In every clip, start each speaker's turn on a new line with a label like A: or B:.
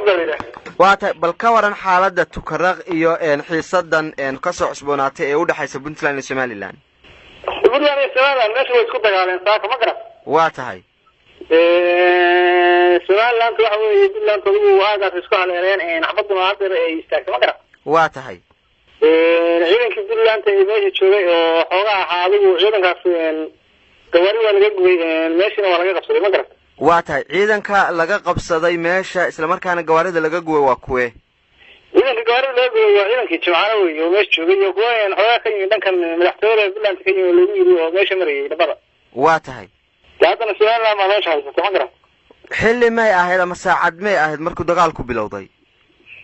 A: Maxamuud baa la yidhaha.
B: Waa tahay, bal ka waran xaaladda Tukaraq iyo xiisadan kasoo cusboonaatay ee udhexaysa Puntland iyo Somaliland?
A: Puntland iyo Somaliland meesha way isku dagaaleen saaka, ma garat?
B: Waa tahay.
A: Somaliland waxa weeye Puntland adigu aagaas isku haleeleen, xabaduna haddeer ay istaagtay, ma garat?
B: Waa tahay.
A: Ciidankii Puntland ee meesha joogay oo xoogaa ahaa, adigu ciidankaas gawaari waa laga gubay, meeshina waa laga qabsaday, ma garat?
B: Waa tahay, ciidanka laga qabsaday meesha islamarkaana gawaarida laga gubay waa kuwe?
A: Ciidanka gawaarida laga gubay waa ciidankii Jimcaale wey oo meesha joogay, iyo kuwa xoogaa ka yimid dhankan madaxtooyada Puntland ka yimid oo lagu yiri oo meesha marayay dhabada.
B: Waa tahay.
A: De haddana Somaliland baa meesha haysata, ma garat?
B: Xilli may ahayd ama saacad may ahayd markuu dagaalku bilowday?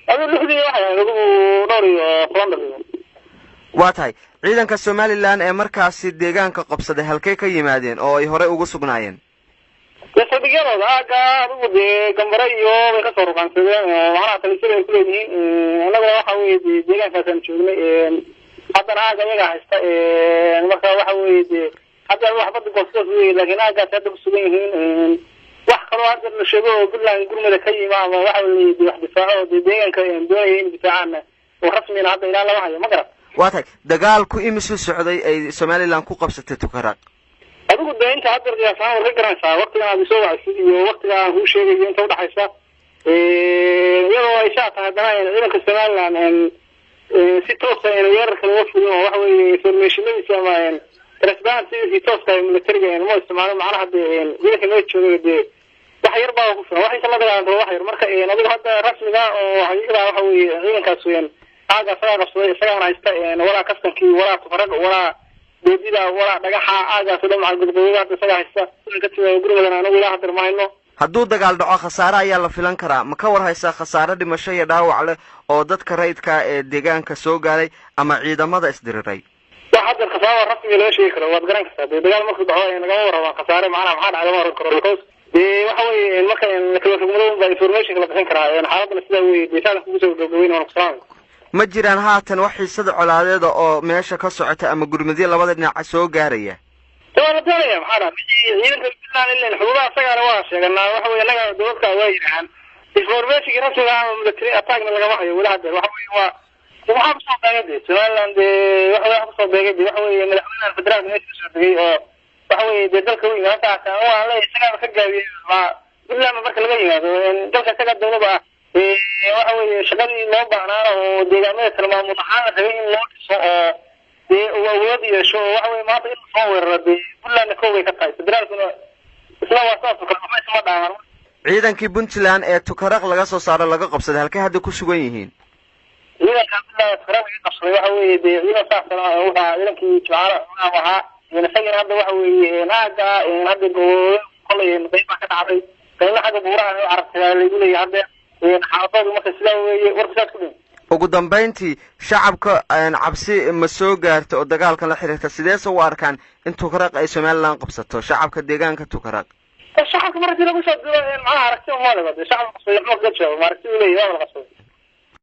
A: Adigu 6dii waxay ahayd, adigu dhowr iyo toban daqiiqo.
B: Waa tahay, ciidanka Somaliland ee markaasi deegaanka qabsaday halkay ka yimaadeen oo ay horey ugu sugnaayeen?
A: Dee saldhigyadooda aagga adigu dee Gambare iyo bay kasoo ruqaansadeen oo macnaha talisada ay kuleeyihiin. Annaguna waxa weye de deegaankaasaan joognay, haddana aagga iyagaa haysta. Marka waxa weye de hadda waxbada goosgoos wey, laakiin aaggaas hadda kusugan yihiin. Wax kaloo hadda la sheego oo Puntland gurmada ka yima ama waxa weye de wax difaaco oo dee deegaanka doonaya in difaacaana oo rasmina hadda ilaa lama hayo, ma garat?
B: Waa tahay, dagaalku imisuu socday ay Somaliland ku qabsatay Tukaraq?
A: Adigu de inta hadda qiyaas ahaan waad ka garanaysaa waktigan aad isoo wacaysid iyo waktiga aan kuu sheegayo inta udhaxaysa. Iyadoo ay saa tahay, haddana ciidanka Somaliland si toosa weerarka looga fulin oo waxa weye informationadiisa ama transparency tooska militariga ma isticmaalo. Macnaha de ciidanka meesha joogay dee wax yar baa ku filan, wax inta la dagaalanto wax yar. Marka adigu hadda rasmiga oo xaqiiqda waxa weye ciidankaas aaga isagaa qabsaday, isagaana haysta, walaa kastankii, walaa Tufarag, walaa Doodida, walaa Dhagaxa, aagaas o dhan macal Godqododa hadda isagaa haysta. Ka timaado gurmadan anagu ilaa haddar ma hayno.
B: Hadduu dagaal dhaco khasaare ayaa la filan karaa. Ma ka war haysaa khasaare dhimasho iyo dhaawac leh oo dadka rayidka ee deegaanka soo gaaray ama ciidamada isdiriray?
A: Wax hadda khasaare rasmiga laga sheegi karo waad garan kartaa. Dee dagaal markuu dhaco lagama warrama khasaare, macnaha maxaa dhacay lama oran karo, because dee waxa weye marka lakala rugmado baa informationka la bixin karaa. Xaaladana sidaa weye dee, saadan kugu soo gabgabeyn, waan kusalaamay.
B: Ma jiraan haatan wax xiisada colaadeeda oo meesha ka socota ama gurmadyo labada dhinaca soo gaaraya?
A: Waa la doonaya, maxaa dhaa ciidanka Puntland ilen xuduudaha isagaana waa sheeganaa. Waxa weye annaga dowladka waa yidhahaan informationki rasmiga ama military attackna lagama hayo weli haddeer. Waxa weye waa waxaa kusoo beegay de Somaliland de waxa waxa kusoo beegay de waxa weye madaxweynaha federaalka meesha kasoo degay oo waxa weye dee dalka u yimid halkaas. Waan leeyahay isagaaba ka gaabiyey ma Puntland marka laga yimaado dalka isaga dowlada ah. Waxa weye shaqadii loo baahnaana oo deegaamada tilmaamul ahaan la rabay in loo dhiso oo dee uu awood yeesho oo waxa weye maanta in lasoo weeraro dee Puntlandna kow bay ka tahay, federaalkuna isna waa saas oo kale, waxba isma dhaaman.
B: Ciidankii Puntland ee Tukaraq laga soo saaro laga qabsaday halkay hadda ku sugan yihiin?
A: Ciidanka Puntland Tukaraq laga qabsaday waxa weeye dee ciidan saasana wuxuu ahaa ciidankii Jimcaale ahaa, isagina hadda waxa weeye aaga hadda gobooyo kolay qayb baa ka dhacday, qaybna xagga buuraha u carabtay lagu leeyahay hadda xaaladoodu. Marka sidaa weeye warku, saas ku dhin.
B: Ugu dambayntii, shacabka cabsi ma soo gaarta oo dagaalkan la xiriirta? Sideese u arkaan in Tukaraq ay Somaliland qabsato, shacabka deegaanka Tukaraq?
A: Shacabka mar hadii lagu soo diro macnaha aragti umaleba de shacabka qabsaday waxba kaga jawaabo ma aragti uu leeyahy waa la qabsaday.